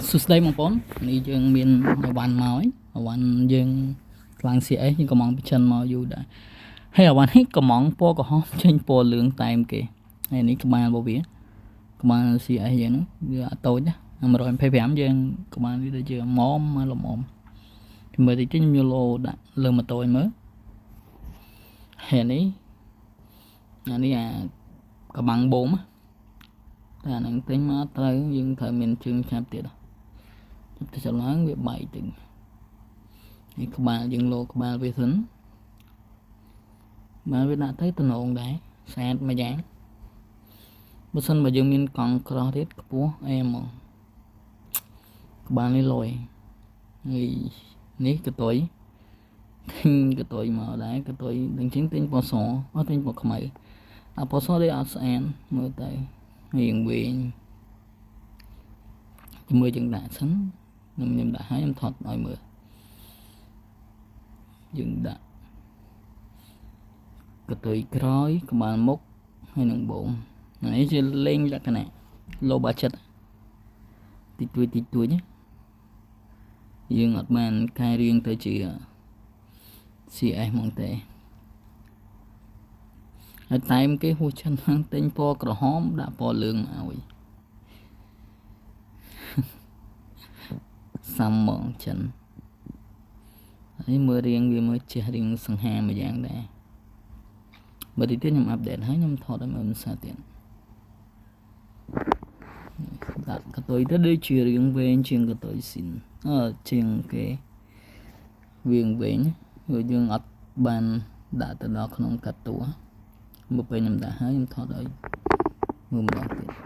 សួស្តីបងប្អូននេះយើងមានអវ៉ាន់មកហើយអវ៉ាន់យើងខ្លាំង CS យើងកំងពីចិនមកយូរដែរហើយអវ៉ាន់នេះកំងពណ៌ក្រហមចេញពណ៌លឿងតែមគេហើយនេះក្បាលរបស់វាក្បាល CS យើងហ្នឹងវាអត់តូចណា125យើងក្បាលវាដូចជាមុំមកល្មមមើលតិចខ្ញុំយកឡូដាក់លើម៉ូតូឲ្យមើលហើយនេះអានេះអាកបាំងបូមតែអាហ្នឹងទិញមកត្រូវយើងត្រូវមានជើងឆាប់ទៀតទៅចឡើងវាបែកទៅនេះក្បាលយើងលោក្បាលវាសិនបាទវាដាក់ទៅតំណងដែរស្អាតមួយយ៉ាងបើសិនបើយើងមានកង់ក្រោះទៀតខ្ពស់អែហ្មងក្បាលនេះលយហើយនេះកតុយទិញកតុយមកដែរកតុយដឹងជាងទិញពណ៌សអត់ទិញពណ៌ខ្មៅអាពណ៌សនេះអត់ស្អាតមើលទៅរៀងវែងជាមួយយើងដាក់សិនខ្ញុំដាក់ឲ្យខ្ញុំថតឲ្យមើលយើងដាក់កតុយក្រោយក្បាលមុខហើយនឹងបងនេះជាលេងលក្ខណៈ low budget តិចតួចតិចតួចយើងអត់បានកែរៀងទៅជា CS ហ្មងទេហើយតែមគេហួសចិនហ្នឹងទិញពណ៌ក្រហមដាក់ពណ៌លឿងមកឲ្យសាំហ្មងចិនហើយមើលរៀងវាមើលចេះរៀងសង្ហាមួយយ៉ាងដែរបើតិចទៀតខ្ញុំអាប់ដេតហើយខ្ញុំថតឲ្យមើលភាសាទៀតដាក់កតុយទៅដូចជារៀងវែងជាងកតុយស៊ីនអឺជាងគេវៀងវែងព្រោះយើងអត់បានដាក់ទៅដល់ក្នុងកាត់តួមកពេលខ្ញុំដាក់ហើយខ្ញុំថតឲ្យមើលម្ដងទៀត។